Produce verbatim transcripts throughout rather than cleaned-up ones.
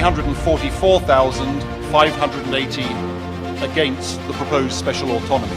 Hundred and forty-four thousand five hundred and eighty against the proposed special autonomy.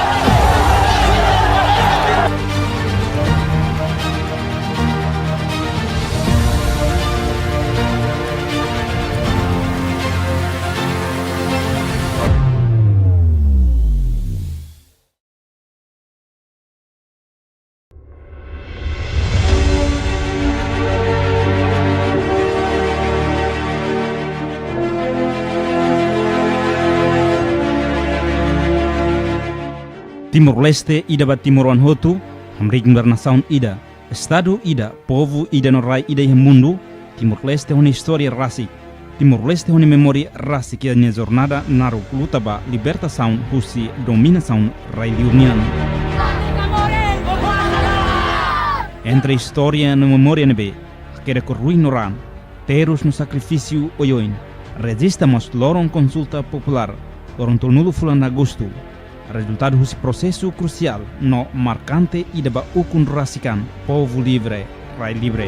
Timor-Leste ida ba timoroan hotu, hamriik nu'udar nasaun ida, estadu ida, povu ida no rai ida iha mundu, Timor-Leste ho nia istória rasik, Timor-Leste ho nia memória rasik iha nia jornada naruk luta ba libertasaun husi dominasaun rai-li'ur nian. Entre istória no memória ne'ebé hakerek ho ruin no raan, terus no sakrifísiu oioin, rejista mós loron konsulta populár, loron tolunulu fulan Agostu, rezultadu husi prosesu krusiál no markante ida ba ukun rasik an povu livre, rai livre.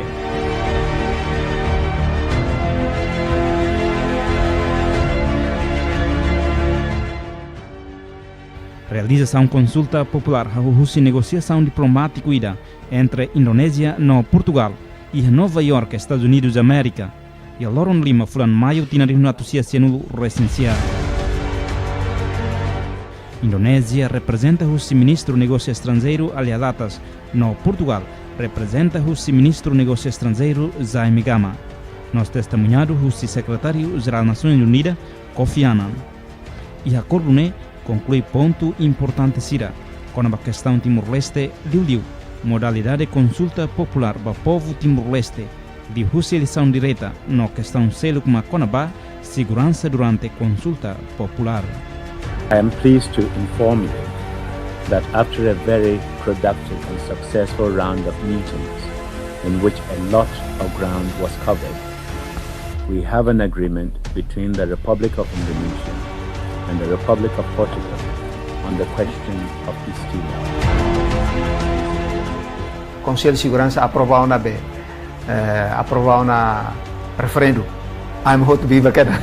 Realizasaun konsulta populár hahú husi negosiasaun diplomátiku ida entre Indonézia no Portugál iha Nova York, Estadus Unidus Amérika, iha loron lima fulan Maiu tinan rihun atus sia sianulu resin sia. Indonézia reprezenta husi Ministru Negósiu Estranjeiru Alia Latas, no Portugál reprezenta husi Ministru Negósiu Estranjeiru Jaime Gama. Mós testemuñadu husi Sekretáriu Jerál Nasoins Unidas, Kofi Annan. Iha akordu ne'e konklui pontu importante sira kona-ba kestaun Timor-Leste, liuliu modalidade konsulta populár ba povu Timor-Leste, liuhusi eleisaun direta no kestaun seluk mak kona-ba seguransa durante konsulta populár. I am pleased to inform you that after a very productive and successful round of meetings in which a lot of ground was covered, we have an agreement between the Republic of Indonesia and the Republic of Portugal on the question of East Timor. Konsellu Seguransa aprova ona be, eh, aprova ona referendu. Ami hotu viva kedas.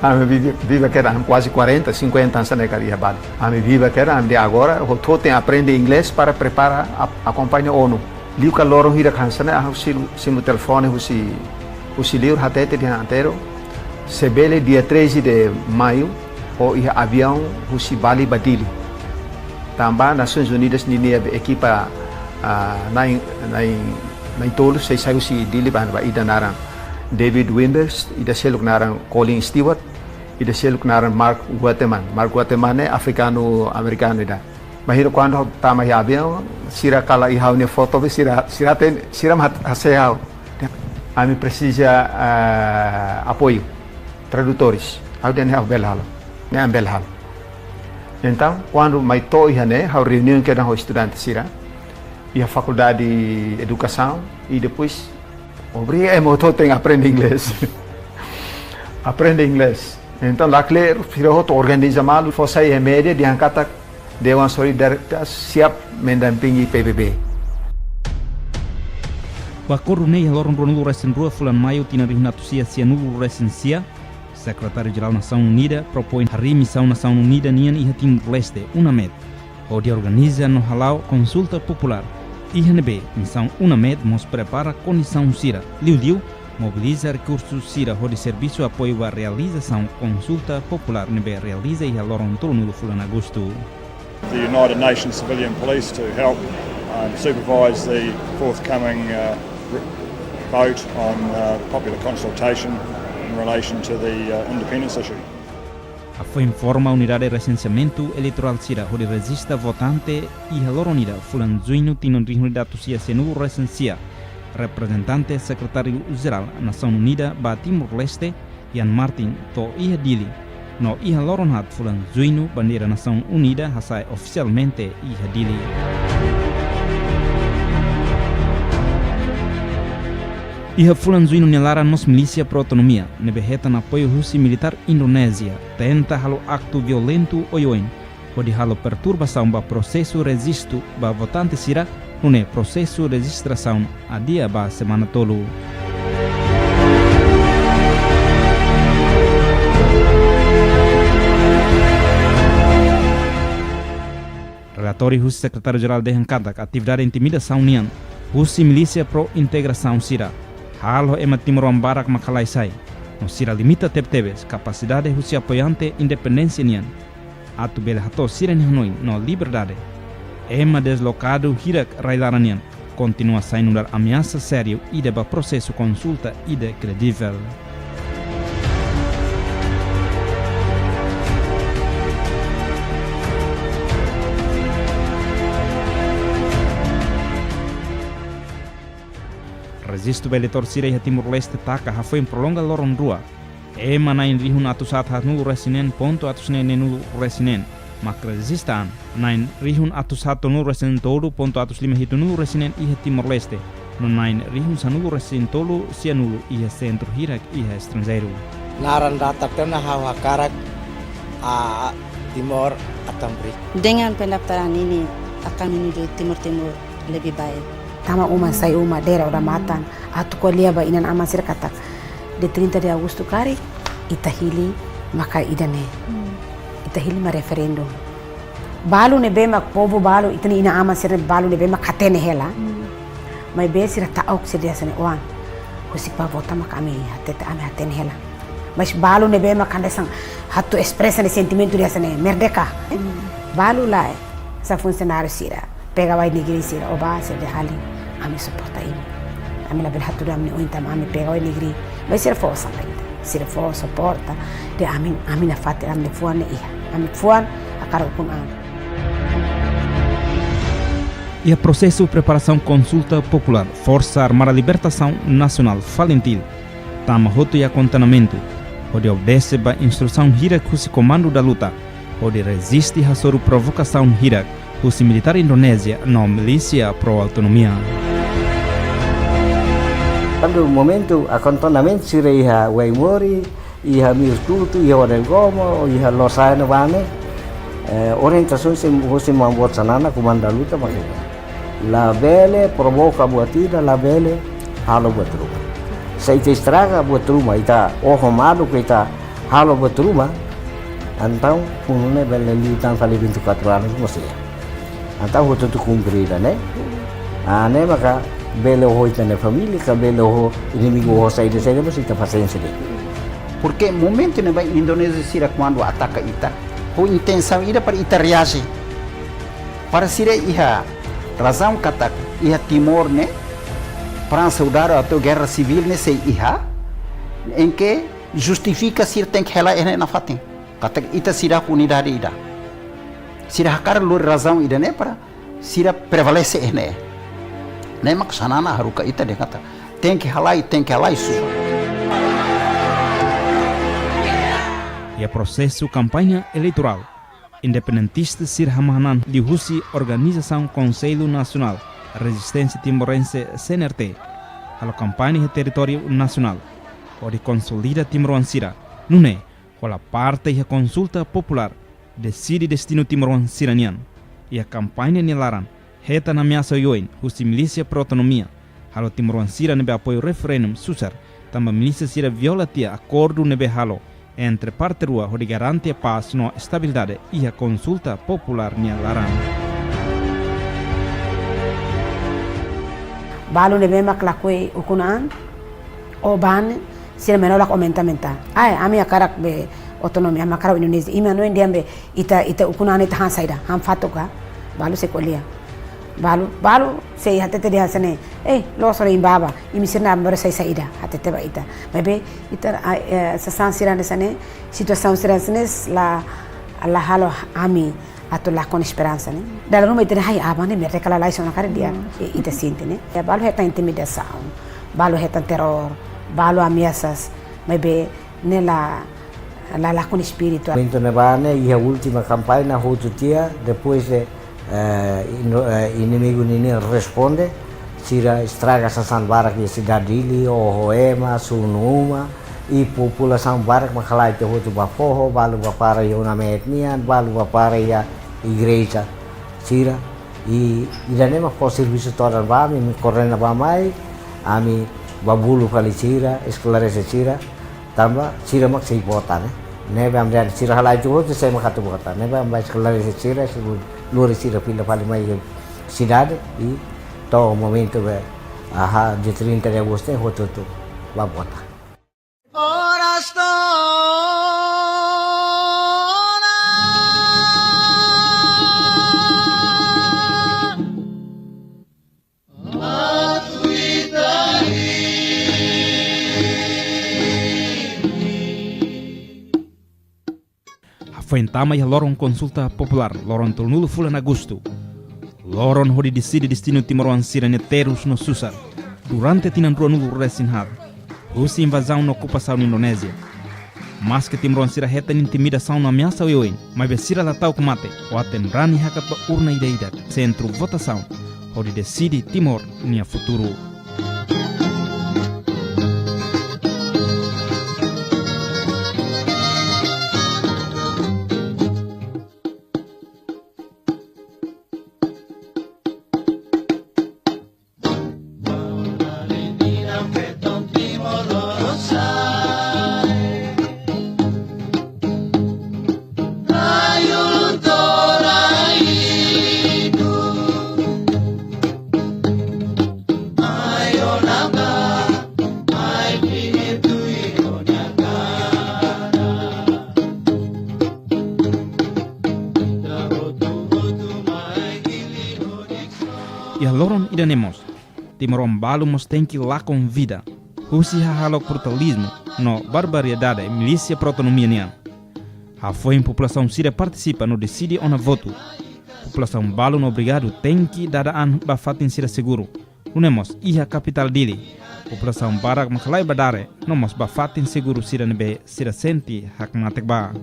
Ami viva, viva kedas, ami kuaze kuarenta, sinkuenta anos ne'e karik iha Bali. Ami viva kedas, ami dehan agora hotu-hotu tenke aprende inglés para prepara, a, akompaña ONU. Liu ka loron hirak hanesan ne'e, ha'u simu, simu telefone husi, husi liur hatete dehan Antero, se bele dia treze de maio, ó iha aviaun husi Bali ba Dili. Tanba Nasoins Unidas ninia be ekipa, ah, na'in, na'in, na'in tolu sei sai husi Dili ba, ba ida naran David Wimbush, ida seluk naran Colin Stewart, ida seluk naran Mark Guterman. Mark Guterman ne'e afrikanu-amerikanu ida. Imajina kuandu tama iha aviaun, sira kala iha ha'u-nia foto be sira, sira ten, sira mak hase'e ha'u. Ami presiza, eh, apoiu, tradutores. Ha'u dehan ne'e ha'u bele halo. Ne'e ami bele halo. Entaun, kuandu mai to'o iha ne'e, ha'u reuniaun kedas ho estudante sira iha Fakuldade Edukasaun, i depois obriga ema hotu tenke aprende inglés. Aprende inglés. Entaun, lakleur, sira hotu organiza malu, fó sai iha média, dehan katak Dewan Solidaritas siap mendampingi P B B. Ba akordu ne'e iha loron ruanulu resin rua fulan Maiu tinan rihun atus sia sianulu resin sia, Sekretáriu Jerál Nasoins Unidas propoin harii misaun Nasoins Unidas nian iha Timor-Leste, UNAMET, hodi organiza no hala'o konsulta populár. Iha ne'ebé misaun UNAMET mós prepara kondisaun sira, liuliu mobiliza rekursu sira hodi servisu apoiu ba realizasaun konsulta populár ne'ebé realiza iha loron tolunulu fulan Agostu. The United Nations Civilian Police to help, um, supervise the forthcoming, uh, re-, vote on, uh, popular consultation in relation to the, uh, independence issue. Hafoin forma unidade resensiamentu eleitorál sira hodi rejista votante iha loron ida fulan Juñu tinan rihun ida atus sia sianulu resin sia, reprezentante Sekretáriu Jerál Nasoins Unidas ba Timor-Leste, Ian Martin, to'o iha Dili. No iha loron haat fulan Juñu bandeira Nasoins Unidas hasa'e ofisialmente iha Dili. Iha fulan Juñu nia laran mós milísia pro-autonomia, ne'ebé hetan apoiu husi militár Indonézia, tenta halo aktu violentu oioin, hodi halo perturbasaun ba prosesu rejistu ba votante sira, nune'e prosesu rejistrasaun adia ba semana tolu. Relatóriu husi Sekretáriu Jerál dehan katak atividade intimidasaun nian husi milísia pró-integrasaun sira halo ema timoroan barak mak halai sai, no sira limita tebetebes kapasidade husi apoiante independénsia nian atu bele hato'o sira-nia hanoin no liberdade. Ema deslokadu hirak rai-laran nian kontinua sai nu'udar ameasa sériu ida ba prosesu konsulta ida kredivel. Rejistu ba eleitór sira iha Timor-Leste taka hafoin prolonga loron rua. Ema na'in rihun atus haat haatnulu resin neen pontu atus neen neenulu resin neen mak rejista an, na'in rihun atus haat tolunulu resin neen tolu pontu atus lima hitunulu resin neen iha Timor-Leste, no na'in rihun sanulu resin tolu sianulu iha sentru hirak iha estranjeiru. Naran datar tiha ona ha'u hakarak, ah, Timor Atamri. Dengan pendaftaran ini akan menuju Timor Timur lebih baik. Tama uma, sai uma, dera odamatan, atu ko'alia ba inan-aman sira katak dia trinta de Agostu karik, ita hili maka ida-ne'e. Hmm. Ita hili mak referendum. Balu ne'ebé mak povu balu, ita-nia inan-aman sira balu ne'ebé mak hatene hela. Hmm. Maibé sira ta'uk sira dehan hanesan ne'e, oan, husik bá vota maka ami hatete, ami hatene hela. Mas balu ne'ebé mak hanesan atu espresa nia sentimentu dehan hanesan ne'e, merdeka. Hmm. Balu lae, hanesan funsionáriu sira, pegawai negeri sira, o bá sira dehan alin, ami suporta imi. Ami labele hatudu ami-nia oin tanba ami pegawai negeri. Mas sira fó osan ba ita. Sira fó suporta, dehan ami, ami nafatin, ami-nia fuan ne'e iha. Ami-nia fuan hakarak ukun an. Iha prosesu preparasaun konsulta populár Forsa Armada Libertasaun Nasionál, FALINTIL, tama hotu iha akontainamentu, hodi obedese ba instrusaun hirak husi Komandu da Luta, hodi reziste hasoru provokasaun hirak husi militár Indonézia no milísia pró-autonomia. Kuandu momentu akontainamentu sira iha Waimori, iha Mius-Kutu, iha Odel Gomo, iha Losain ne'ebá ne'e, eh, orientasaun husi, husi Maun Boot Xanana, Komandu da Luta, mak ne'e: labele provoka buat ida, labele halo buat ruma. Se ita estraga buat ruma, ita oho malu ke ita halo buat ruma, entaun funu ne'e bele liu tan fali vinte e quatro anos mós iha. Entaun hotu-hotu kumpre ida-ne'e. Ah, ne'e maka bele oho ita-nia família, ka bele oho inimigu, oho saida-saida, mas ita pasiénsia de'it. Porque momentu ne'ebá Indonézia sira kuandu ataka ita, ho intensaun ida para ita reaji. Para sira iha razaun katak iha Timor ne'e, perang saudara atau gerra sivíl ne'e sei iha, em que justifika sira tenke hela iha ne'e nafatin. Katak ita sira unidade ida. Sira hakarak lori razaun ida-ne'e para sira prevalese iha ne'e. Ne'e mak Xanana haruka ita dehan katak tenke halai, tenke halai, susar. Iha prosesu kampaña eleitorál, independentista sira hamahan an liuhusi organizasaun Konsellu Nasionál Rezisténsia Timorense, C N R T, halo kampaña iha territóriu nasionál, hodi konsolida timoroan sira, nune'e hola parte iha konsulta populár, deside destinu timoroan sira-nian. Iha kampaña nia laran, hetan ameasa oioin husi milísia pró-autonomia, halo timoroan sira ne'ebé apoiu referendum susar, tanba milísia sira viola tiha akordu ne'ebé halo entre parte rua hodi garante pás no estabilidade iha konsulta populár nia laran. Balu ne'ebé mak lakohi ukun an, o bá ne'e, sira menolak, aumenta, aumenta. Ai, ami hakarak be otonomia, ami hakarak Indonézia. Imi hanoin dehan be ita, ita ukun an ita han saida, han fatuk ka? Balu sei ko'alia. Balu, balu sei hatete dehan hanesan ne'e: "Eh, loos ona imi bá bá, imi sira-nia baru sai saida?" Hatete ba ita. Maibé ita, ah, eh, sasán sira hanesan ne'e, situasaun sira hanesan ne'e la, la halo ami atu lakon esperansa ne'e. Dala ruma ita dehan, "Ai, aban ne'e merdeka lalais ona karik dehan." Hmm. I-, ita sente ne'e. Ya, balu hetan intimidasaun, balu hetan teror, balu ameasas, maibé ne'e la, la lakon espíritu. Momentu ne'ebá ne'e, iha última kampaña hotu tiha, depois de, eh, ino-, eh, inimigu ninian responde, sira estraga sasán barak iha sidade Dili, oho ema, sunu uma, i populasaun barak mak halai tiha hotu ba foho, balu bá para iha UNAMET nian, balu bá para iha igreja sira. I ida-ne'e mak fó servisu todan ba ami, ami koordena bá mai, ami bá bolu fali sira, esklarese sira, tanba sira mak sei vota, ne'e. Ne'ebé ami dehan sira halai tiha hotu, sé mak atu vota. Ne'ebé ami bá esklarese sira, segundu Lori sira fila fali mai sidade, i to'o momentu be, aha, dia trinta de agosto, hotu-hotu ba vota. Hafoin tama iha loron konsulta populár, loron tolunulu fulan Agostu. Loron hodi deside destinu timoroan sira-nia terus no susar durante tinan ruanulu resin haat, husi invazaun no okupasaun Indonézia. Maske timoroan sira hetan intimidasaun no ameasa oioin, maibé sira la ta'uk mate, ho aten brani hakat ba urna ida-idak, sentru votasaun, hodi deside Timor nia futuru. Iha loron ida-ne'e mós, timoroan balu mós tenke lakon vida husi hahalok brutalizmu no barbaridade milísia pro-autonomia nian. Hafoin populasaun sira partisipa no deside ona votu, populasaun balu no obrigadu tenke dada an ba fatin sira seguru. Nune'e mós iha kapitál Dili, populasaun barak mak halai ba dare, no mós ba fatin seguru sira ne'ebé sira sente hakmatek ba.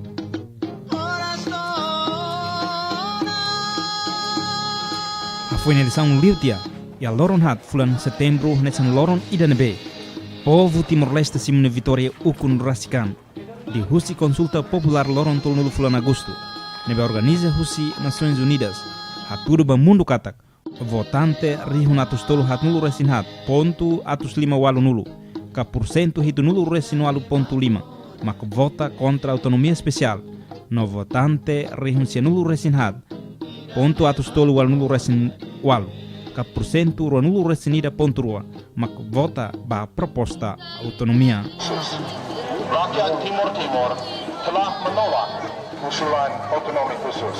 Hafoin eleisaun liu tiha, iha loron haat fulan Setembru, hanesan loron ida ne'ebé povu Timor-Leste simu nia vitória ukun rasik an, liuhusi konsulta populár loron tolunulu fulan Agostu, ne'ebé organiza husi Nasoins Unidas, hatudu ba mundu katak votante rihun atus tolu haatnulu resin haat pontu atus lima ualunulu, ka pursentu hitunulu resin ualu pontu lima, mak vota kontra autonomia espesiál, no votante rihun sianulu resin haat pontu atus tolu ualunulu resin ualu, ka pursentu ruanulu resin ida pontu rua, mak vota ba proposta autonomia. Rakyat Timor Timur telah menolak usulan otonomi khusus.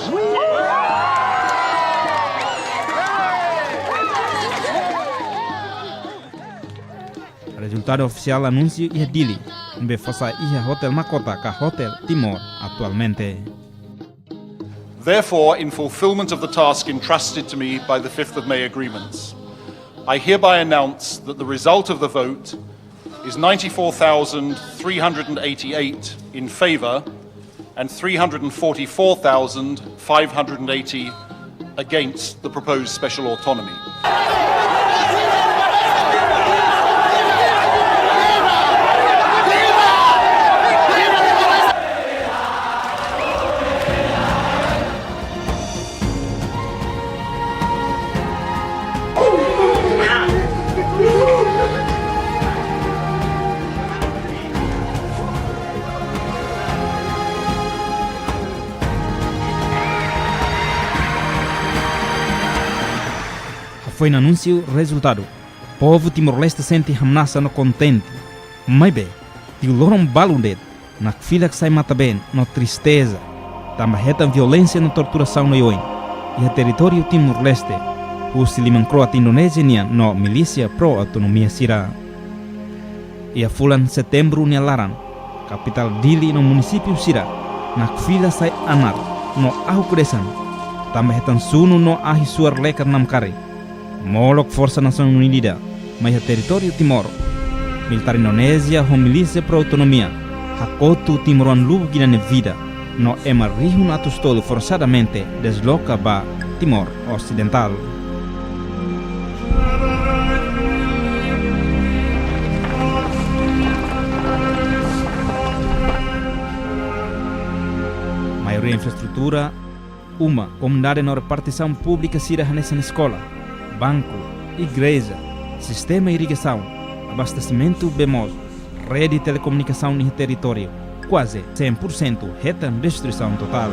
Rezultadu ofisiál anunsiu iha Dili, ne'ebé fó sai iha Hotel Mahkota ka Hotel Timor atualmente. Therefore, in fulfillment of the task entrusted to me by the fifth of May agreements, I hereby announce that the result of the vote is ninety-four thousand three hundred and eighty-eight in favor and three hundred and forty-four thousand five hundred and eighty against the proposed special autonomy. Hafoin anunsiu rezultadu, povu Timor-Leste sente hamnasa no kontente. Maibé, iha loron balun de'it, nakfilak sai matan-been no tristeza, tanba hetan violénsia no torturasaun oioin iha territóriu Timor-Leste, husi liman kro'at Indonézia nian no milísia pro-autonomia sira. Iha fulan Setembru nia laran, kapitál Dili no munisípiu sira nakfilak sai anak no ahuk-desan, tanba hetan sunu no ahi-suar lekar namkari. Molok forsa Nasoins Unidas mai iha territóriu Timor, militár Indonézia ho milísia pro-autonomia hakotu timoroan lubuk ida nia vida, no ema rihun atus tolu forsadamente desloka ba Timor Osidentál. Maioria infraestrutura, uma, komunidade no repartisaun públika sira hanesan eskola, banku, igreja, sistema irrigasaun, abastesimentu bee moos, rede telekomunikasaun iha territóriu, kuaze cem por cento hetan destruisaun totál.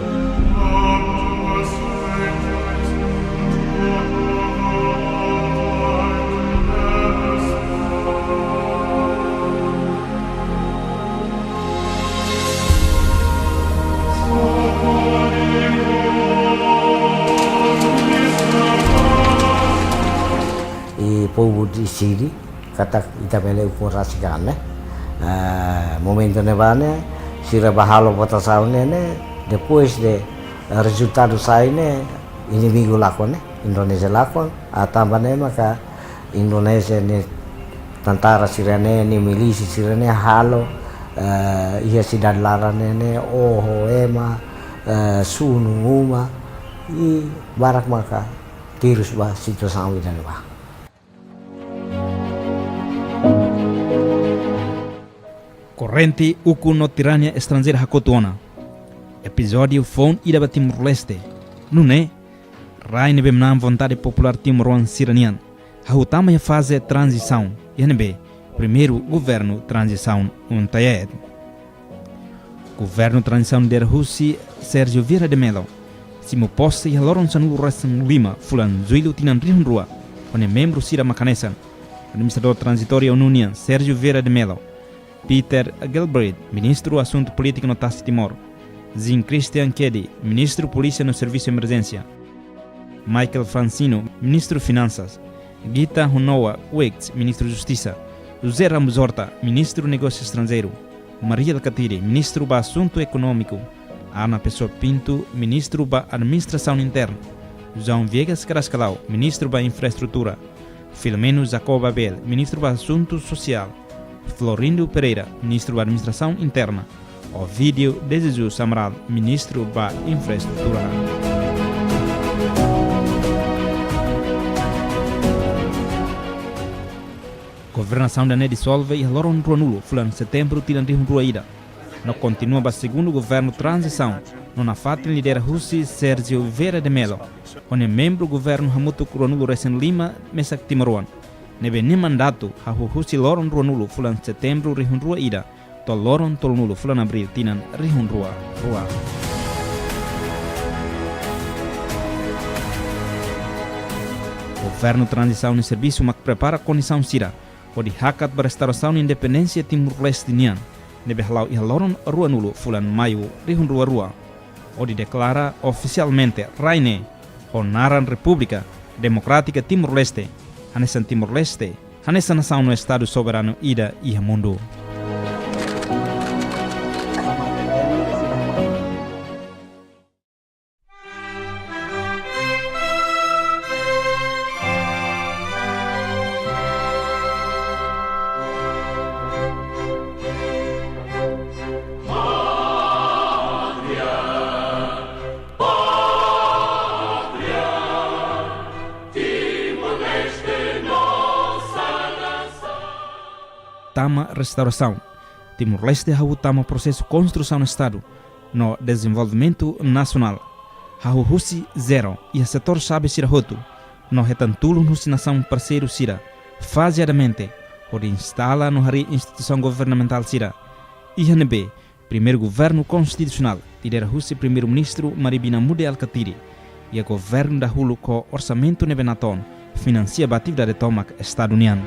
Deside katak ita bele ukun rasik an ne'e. Eh, momentu ne'ebá ne'e, sira bá halo votasaun ne'e, ne'e, depois de, eh, rezultadu sai ne'e, inimigu lakon ne'e, Indonézia lakon, ah, tanba ne'e maka Indonézia nia tentara sira-ne'e, nia milísia sira-ne'e halo, eh, iha sidade laran ne'e, ne'e, oho ema, eh, sunu uma, i barak maka tirus ba situasaun ida-ne'ebá. Korrente, ukun no tirania estranjeira hakotu ona. Epizódiu foun ida ba Timor-Leste. Nune'e, rai ne'ebé manán vontade populár timoroan sira-nian, hahú tama iha faze tranzisaun, iha ne'ebé primeiru governu tranzisaun UNTAED. Governu tranzisaun lidera husi Sérgio Vieira de Mello simu pose iha loron sanulu-resin-lima fulan Jullu tinan rihun rua, ho nia membru sira mak hanesan: Administradór Tranzitóriu ONU nian, Sérgio Vieira de Mello, Peter Gelbrecht, Ministru Asuntu Polítika no Tasi Timor, Jean Christian Kedi, Ministru Polísia no Servisu Emerjénsia, Michael Francino, Ministru Finansas, Gita Hunoa Weitz, Ministru Justisa, José Ramos Horta, Ministru Negósiu Estranjeiru, Mari Alkatiri, Ministru ba Asuntu Ekonómiku, Ana Pessoa Pinto, Ministru ba Administrasaun Interna, João Viegas Carrascalão, Ministru ba Infraestrutura, Filomeno Jacob Abel, Ministru ba Asuntu Sosiál, Florindo Pereira, Ministru ba Administrasaun Interna, Ovidio de Jesus Amaral, Ministru ba Infraestrutura. Governasaun ida-ne'e disolve iha loron ruanulu fulan Setembru tinan rihun rua ida, no kontinua ba segundu governu tranzisaun, no nafatin lidera husi Sérgio Vieira de Mello, ho nia membru governu hamutuk ruanulu-resin-lima mesak timoroan, ne'ebé nia mandatu hahú husi loron ruanulu fulan Setembru rihun rua ida to'o loron tolunulu fulan Abríl tinan rihun rua rua. Governu tranzisaun nia servisu mak prepara kondisaun sira hodi hakat ba restaurasaun independénsia Timor-Leste nian, ne'ebé hala'o iha loron ruanulu fulan Maiu rihun rua rua, hodi deklara ofisialmente rai ne'e ho naran Repúblika Demokrátika Timor-Leste, hanesan Timor-Leste, hanesan nasaun no estadu soberanu ida iha mundu. Tama restaurasaun, Timor-Leste hahú tama prosesu konstrusaun estadu no dezenvolvimentu nasionál. Hahú husi zero iha setór xave sira hotu, no hetan tulun husi nasaun parseiru sira fazeadamente, hodi instala no harii instituisaun governamentál sira. Iha ne'ebé primeiru governu konstitusionál lidera husi Primeiru-Ministru Mari Bina Mode Alkatiri, iha governu dahuluk ho orsamentu ne'ebé natoon finansia ba atividade tomak estadu nian.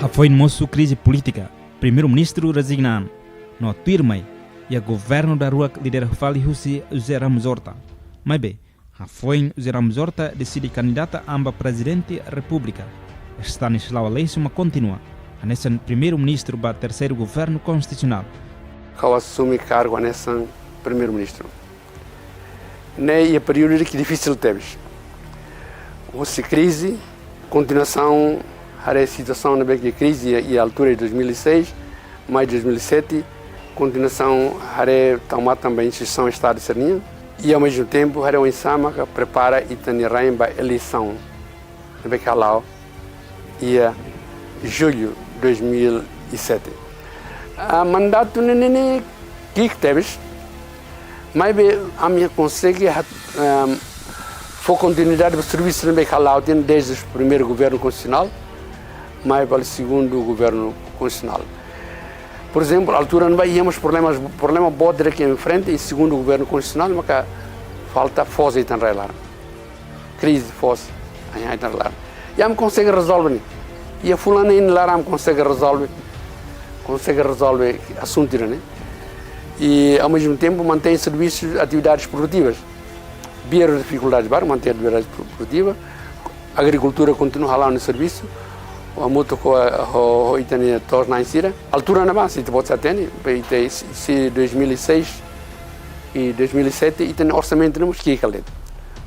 Hafoin mosu krize polítika, Primeiru-Ministru rezigna an, no tuirmai iha governu daruak lidera fali husi José Ramos Horta. Maibé, hafoin José Ramos Horta deside kandidata an ba Prezidente Repúblika, Stanislao Aleixo mak kontinua hanesan Primeiru-Ministru ba terseiru governu konstitusionál. Ha'u asume kargu hanesan Primeiru-Ministru. Ne'e iha períodu ida ke difisil tebes. Husi krize, kontinuasaun haree situasaun ne'ebé ke krize iha, iha altura de dois mil e seis, mai dois mil e sete, kontinuasaun haree tau matan ba instituisaun Estadu sira-nian, i ao mesmo tempo haree oinsá maka prepara ita-nia rain ba eleisaun ne'ebé ke hala'o iha jullu dois mil e sete. Ah, mandatu ne'e, ne'e, ne'e ki'ik tebes, maibé ami konsege ha-, ehm, fó kontinuidade ba servisu ne'ebé ke hala'o tiha desde primeiru governu konstitusionál, mai ba segundu governu konstitusionál. Por ezemplu, altura ne'ebá iha mós problemas, problema boot ida ke enfrenta iha segundu governu konstitusionál, maka falta foos iha ita-nia rai laran. Krize foos iha ita-nia rai laran. I ami konsege rezolve ne'e. Iha fulan neen nia laran ami konsege rezolve, konsege rezolve asuntu ida-ne'e. I, ao mesmo tempo, mantein servisu, atividades produtivas. Biar difikuldade barak, manter atividade pro-, produtiva. Agrikultura kontinua hala'o nia servisu. Hamutuk ho, ho, ho ita-nia to'os-na'in sira. Altura ne'ebá, se ita-boot hatene, be ita, se, se dois mil e seis e dois mil e sete, ita-nia orsamentu ne'e mós ki'ik hela de'it.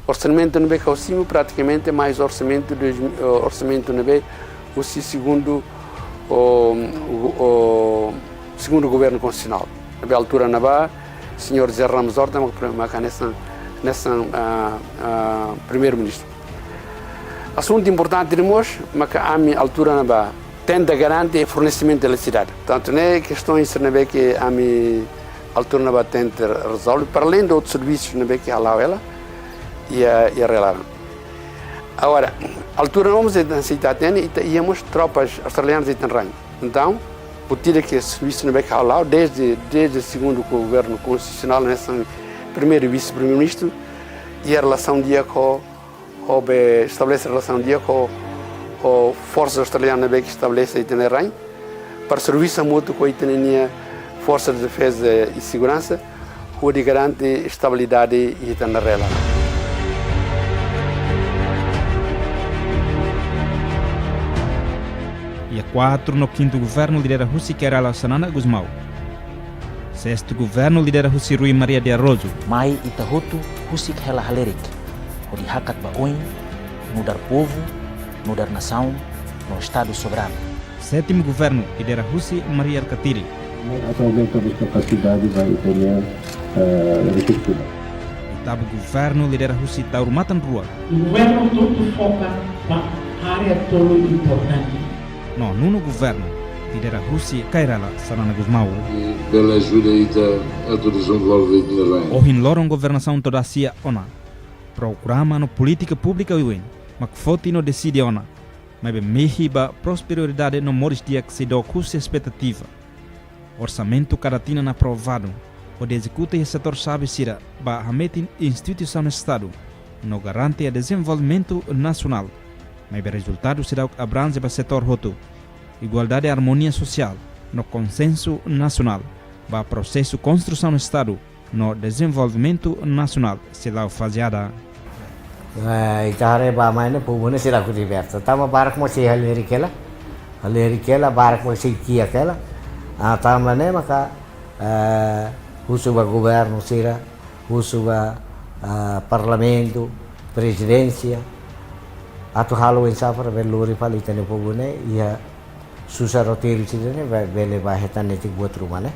Orsamentu ne'ebé ke ha'u simu pratikamente mais orsamentu dois mil, eh, orsamentu ne'ebé husi segundu, o, o, o segundu governu konstitusionál. Ne'ebé altura ne'ebá, señór José Ramos Horta, mak, mak hanesan, hanesan, ah, ah, primeiru-ministru. Asuntu importante ne'e mós, mak ami altura ne'ebá tenta garante fornesimentu eletrisidade. Tantu ne'e kestaun sira ne'ebé ke ami altura ne'ebá tenta rezolve, para além de outros serviços ne'ebé ke hala'o hela, iha, iha rai-laran. Agora, altura ne'ebá mós ita, se ita hatene, ita iha mós tropas australianas iha ita-nia rain. Entaun, buat ida ke servisu ne'ebé ke hala'o, desde, desde segundu governu konstitusionál, hanesan primeiru vise-primeiru-ministru, iha relasaun di'ak ho, ho be estabelese relasaun di'ak ho, ho forsas australianas ne'ebé ke estabelese iha ita-nia rain, para servisu hamutuk ho ita-nia Forsa de Defeza e Seguransa, hodi garante estabilidade iha ita-nia rai-laran. Iha kuartu no kintu governu lidera husi Kay Rala Xanana Gusmão. Sestu governu lidera husi Rui Maria de Araújo. Mai ita hotu husik hela halerik, hodi hakat ba oin, nu'udar povu, nu'udar nasaun, no Estadu soberanu. Sétimu governu lidera husi Mari Alkatiri. Atualmente temos capacidade ba ita-nia, eh, rekursu. Oitavu governu lidera husi Taur Matan Ruak. Governu hotu foka ba área tolu importante. No nonu governu lidera husi Kay Rala Xanana Gusmão. I bele ajuda ita atu dezenvolve ita-nia rain. Ohin loron governasaun to'o dasia ona programa no polítika públika oioin mak foti no deside ona, maibé mehi ba prosperidade no moris di'ak seidauk husi espetativa. Orsamentu kada tinan aprovadu hodi ezekuta iha setór xave sira ba hametin instituisaun Estadu no garante dezenvolvimentu nasionál. Maibé rezultadu seidauk abranje ba setór hotu. Igualdade, armonia sosiál no konsensu nasionál ba prosesu konstrusaun Estadu no dezenvolvimentu nasionál sei la'o faze ida. Eh, ita haree ba mai ne'e povu ne'e seidauk liberta. Tanba barak mak sei halerik hela. Halerik hela, barak mak sei kiak hela. Ah, tanba ne'e maka, eh, husu ba governu sira, husu ba, eh, parlamentu, prezidénsia, atu halo oinsá para bele lori fali ita-nia povu ne'e iha susar roteiru sira-ne'e be-, bele ba hetan netik buat ruma ne'e.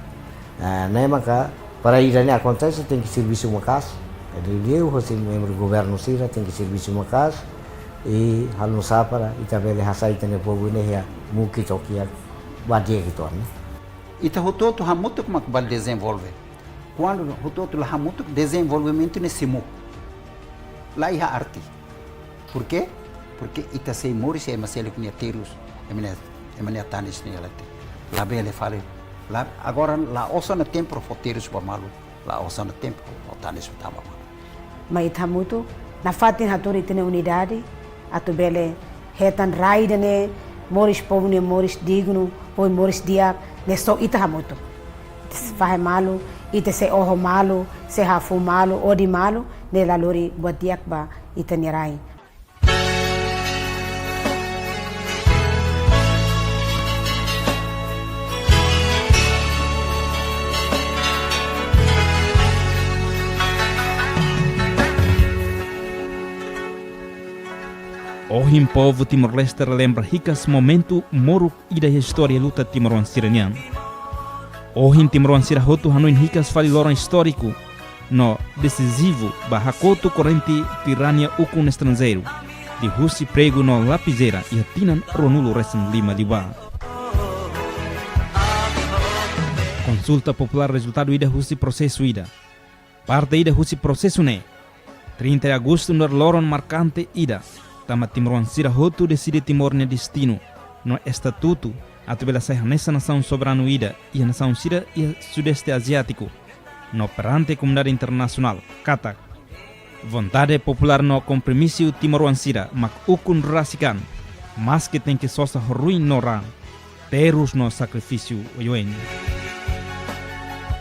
Ah, ne'e maka para ida-ne'e akontese tenke servisu maka'as. Jadi, liu hosi membru governu sira tenke servisu maka'as. I halo nu'usá para ita bele hasai ita-nia povu ne'e iha mukit to'o kiak ba di'ak uitoan ne'e. Ita hotu-hotu hamutuk mak bele dezenvolve. Kuandu hotu-hotu la hamutuk, dezenvolvimentu ne'e simu. La iha arti. Porquê? Porke ita sei moris iha ema seluk nia terus, ema nia, ema nia tanis nia leten. Labele fali. La, agora la'ós ona tempu fó terus ba malu, la'ós ona tempu fó tanis tama ba malu. Mai ita hamutuk, nafatin hatudu ita-nia unidade, atu bele hetan rai ida-ne'e, moris povu ne'e moris dignu, povu moris di'ak, ne'e só ita hamutuk. Ita sei fahe malu, ita sei oho malu, sei hafuu malu, odi malu, ne'e la lori buat di'ak ba ita-nia rai. Ohin povu Timor-Leste relembra hikas momentu moruk ida iha istória luta timoroan sira-nian. Ohin timoroan sira hotu hanoin hikas fali loron istóriku no desizivu ba hakotu korrente tirania ukun estranjeiru liuhusi pregu no lapizeira iha tinan ruanulu resin lima liubá. Konsulta populár rezultadu ida husi prosesu ida. Parte ida husi prosesu ne'e, trinta de agostu nu'udar loron markante ida, tanba timoroan sira hotu deside Timor nia destinu no estatutu atu bele sai hanesan nasaun soberanu ida iha nasaun sira iha Sudeste Aziátiku. No perante komunidade internasionál, katak vontade populár no kompromisu timoroan sira mak ukun rasik an, maski tenke sosa ho ruin no raan, terus no sakrifísiu oioin.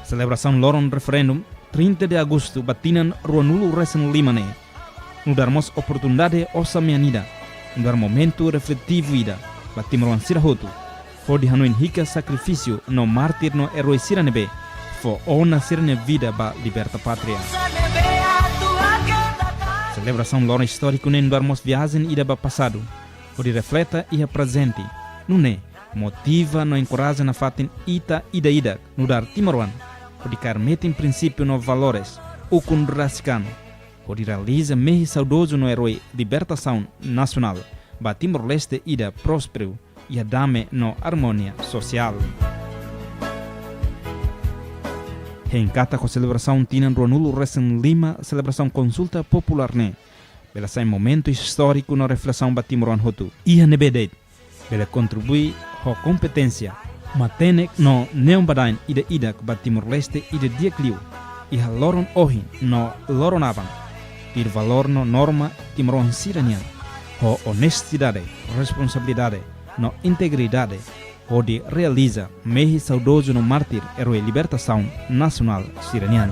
Selebrasaun loron referendum trinta de agostu ba tinan ruanulu resin lima ne'e nu'udar mós oportunidade osan-mean ida, nu'udar momentu refletivu ida ba timoroan sira hotu, hodi hanoin hikas sakrifísiu no mártir no erói sira ne'ebé fó ona sira-nia vida ba liberta pátria. Selebrasaun loron istóriku ne'e nu'udar mós viajen ida ba pasadu, hodi refleta iha prezente, nune'e motiva no enkoraja nafatin ita ida-idak nu'udar timoroan, hodi kaer metin prinsípiu no valores ukun rasik an, hodi realiza mehi saudozu no erói libertasaun nasionál ba Timor-Leste ida prósperu iha dame no armonia sosiál. Hein katak ho selebrasaun tinan ruanulu resin lima selebrasaun konsulta populár ne'e bele sai momentu istóriku no reflesaun ba timoroan hotu. Iha ne'ebé de'it bele kontribui ho kompeténsia, matenek no neon-badaen ida-idak ba Timor-Leste ida di'ak liu iha loron ohin no loron aban, tuir valór no norma timoroan sira-nian, ho onestidade, responsabilidade no integridade, hodi realiza mehi saudozu no mártir erói libertasaun nasionál sira-nian.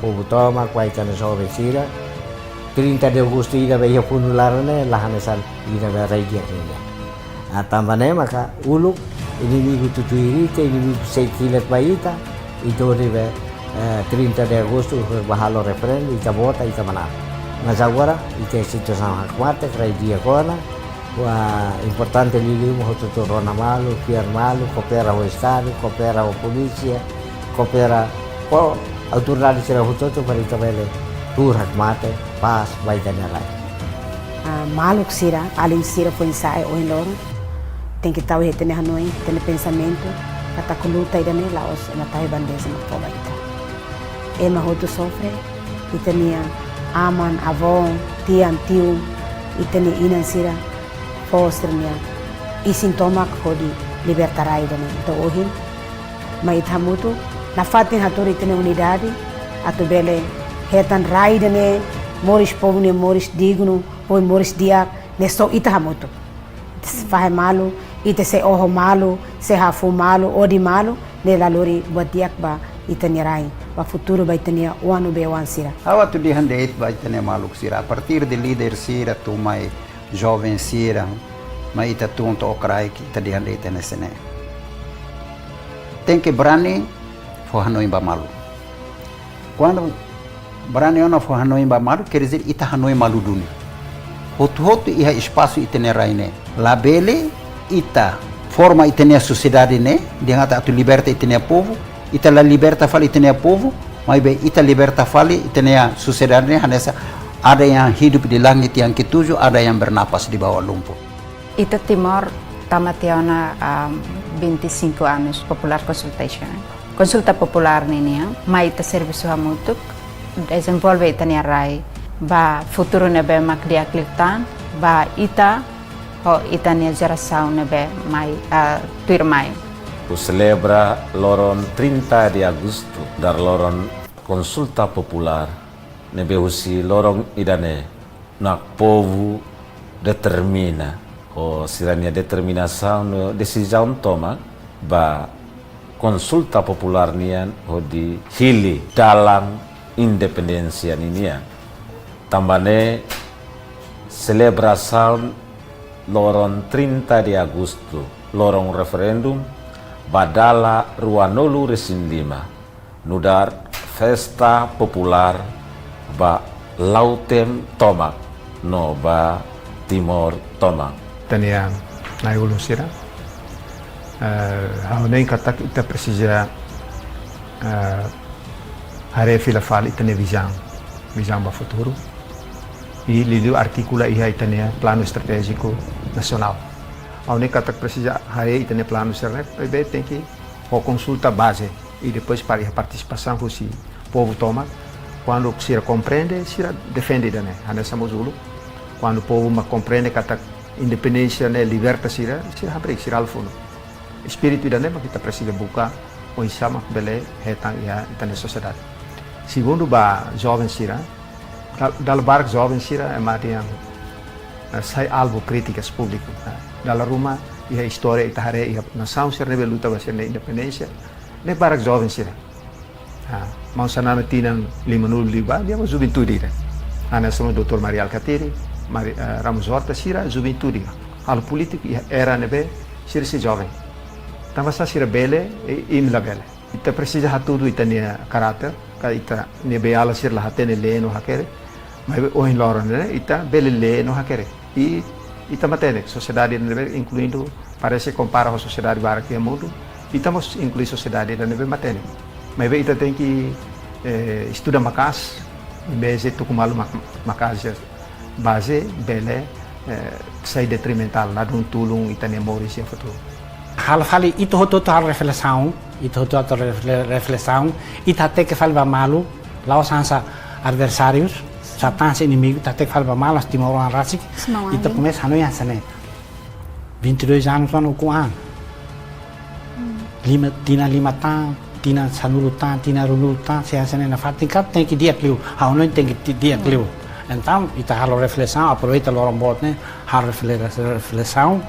Povu tomak, ba ita-nia joven sira, trinta de agostu ida ba iha fundu laran ne'e la hanesan ida ba rai di'ak nian. Ah, tanba ne'e maka uluk inimigu tutuir ita, inimigu sei kilat ba ita, ita hodi be, eh, trinta de agostu hodi ba halo referendu, ita vota, ita manán. Mas agora, ita situasaun hakmatek, rai di'ak ona, wa importante liuliu mak hotu-hotu rona malu, fiar malu, koopera ho Estadu, koopera ho polísia, koopera ho autoridade sira hotu-hotu para ita bele tuur hakmatek, pás ba ita-nia rai. Ah, maluk sira, alin sira foin-sa'e ohin loron, tenke tau iha ita-nia hanoin, ita-nia pensamentu, katak luta ida-ne'e la'ós ema tau iha bandeja mak fó ba ita. Ema hotu sofre, ita-nia aman, avó, tian, tiu, ita-nia inan sira, fó sira-nia isin tomak hodi liberta rai ida-ne'e. Entaun ohin, mai ita hamutuk, nafatin hatuur ita-nia unidade, atu bele hetan rai ida-ne'e, moris povu nia moris dignu, povu moris di'ak, ne'e só ita hamutuk. Ita sei fahe malu, ita sei oho malu, sei hafuu malu, odi malu, ne'e la lori buat di'ak ba ita-nia rai, ba futuru ba ita-nia oan no bei-oan sira. Ha'u atu dehan de'it ba ita-nia maluk sira, a partir de líder sira to'o mai joven sira, mai ita tun to'o kraik, ita dehan de'it hanesan ne'e. Tenke brani fó hanoin ba malu. Kuandu brani ona fó hanoin ba malu, quer dizer ita hanoin malu duni. Hotu-hotu iha espasu ita-nia rai ne'e. Labele ita forma ita-nia sosiedade ne'e, dehan katak atu liberta ita-nia povu, ita la liberta fali ita-nia povu, maibé ita liberta fali ita-nia sosiedade ne'e hanesan ada yang hidup di langit yang ketujuh, ada yang bernapas di bawah lumpur. Ita Timor tama tiha ona, um, vinte e cinco anos popular consultation. Konsulta populár ninian, mai ita servisu hamutuk, dezenvolve ita-nia rai ba futuru ne'ebé mak di'ak liután, ba ita ho ita-nia jerasaun ne'ebé mai, ah, tuirmai. Hodi selebra loron trinta de agostu, nu'udar loron konsulta populár, ne'ebé husi loron ida-ne'e, mak povu determina, ho sira-nia determinasaun no desizaun tomak ba konsulta populár nian hodi hili dalan independénsia ninian. Tanba ne'e selebrasaun loron trinta de agostu, loron referendu, ba dala ruanulu resin lima, nu'udar festa populár ba Lautem tomak no ba Timor tomak. Ita-nia na'i-ulun sira, eh, ha'u hanoin katak ita presiza, eh, haree fila fali ita-nia vizaun, vizaun ba futuru. I liuliu artikula iha ita-nia planu estratéjiku nasionál. Ha'u hanoin katak presiza haree ita-nia planu sira-ne'e, maibé tenke ho konsulta baze. I depois para iha partisipasaun husi povu tomak, kuandu sira komprende, sira defende ida-ne'e. Hanesan mós uluk, kuandu povu mak komprende katak independénsia ne'e liberta sira, sira hamriik, sira halo funu. Espíritu ida-ne'e mak ita presiza buka oinsá mak bele hetan iha ita-nia sosiedade. Segundu, ba joven sira, dal-, dala barak joven sira ema dehan, eh, sai alvu krítikas públiku. Eh, dala ruma iha istória ita haree iha nasaun sira ne'ebé luta ba sira-nia independénsia, ne'e barak joven sira. Ah, maun Xanana tinan limanulu liubá, nia mak juventude ida. Hanesan mós doutór Mari Alkatiri, Mari, eh, Ramos Horta sira juventude. Halo polítika iha era ne'ebé sira sei joven. Tanbasá sira bele, i, imi labele. Ita presiza hatudu ita-nia karáter, ka ita-nia beiala sira la hatene lee no hakerek, maibé ohin loron ne'e ita bele lee no hakerek. I ita matenek, sosiedade ne'ebé inkluindu, parese kompara ho sosiedade barak iha mundu, ita mós inklui sosiedade ne'ebé matenek. Maibé ita tenke, eh, estuda maka'as, embeze tuku malu mak-, maka'as, baze bele, eh, sai detrimentál, ladún tulun ita-nia moris iha futuru. Halo fali, ita hotu-hotu halo reflesaun, ita hotu-hotu refle-, reflesaun, ita hateke fali ba malu, la'ós hanesan adversárius, satán hanesan inimigu, ita hateke fali ba malu, hanesan timoroan rasik, Semua ita angin. Komesa hanoin hanesan ne'e. Vinte e dois anos, anu ku an. Lima, tinan lima tan, tinan sanulu tan, tinan ruanulu tan, se hanesan ne'e nafatin katak tenke di'ak liu, ha'u hanoin tenke ti-, di'ak liu. Entaun, ita halo reflesaun, aproveita loron boot ne'e, halo refle-, reflesaun.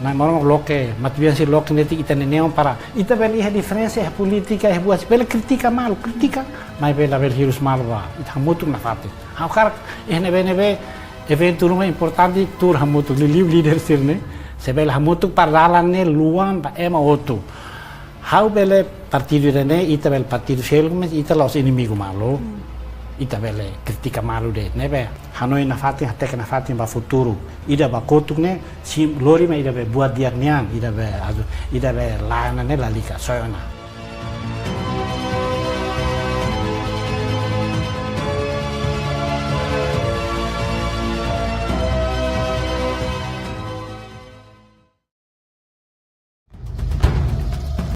Nai Maromak loke, matebian sira loke netik ita-nia neon para ita bele iha diferensa, iha polítika, iha buat, bele kritika malu, kritika, maibé labele hirus malu ba ita hamutuk nafatin. Ha'u hakarak, iha ne'ebé-ne'ebé eventu ruma importante, tuur hamutuk, liuliu líder sira-ne'e, se bele hamutuk para dalan ne'e luan ba ema hotu. Ha'u bele partidu ida-ne'e, ita bele partidu seluk, mas ita la'ós inimigu malu. Hmm. Ita bele kritika malu de'it, ne'ebé hanoin nafatin, hateke nafatin ba futuru. Ida ba kotuk ne'e, sim, lori mak ida be buat di'ak nian, ida be azu, ida be lae ona ne'e lalika, soe ona.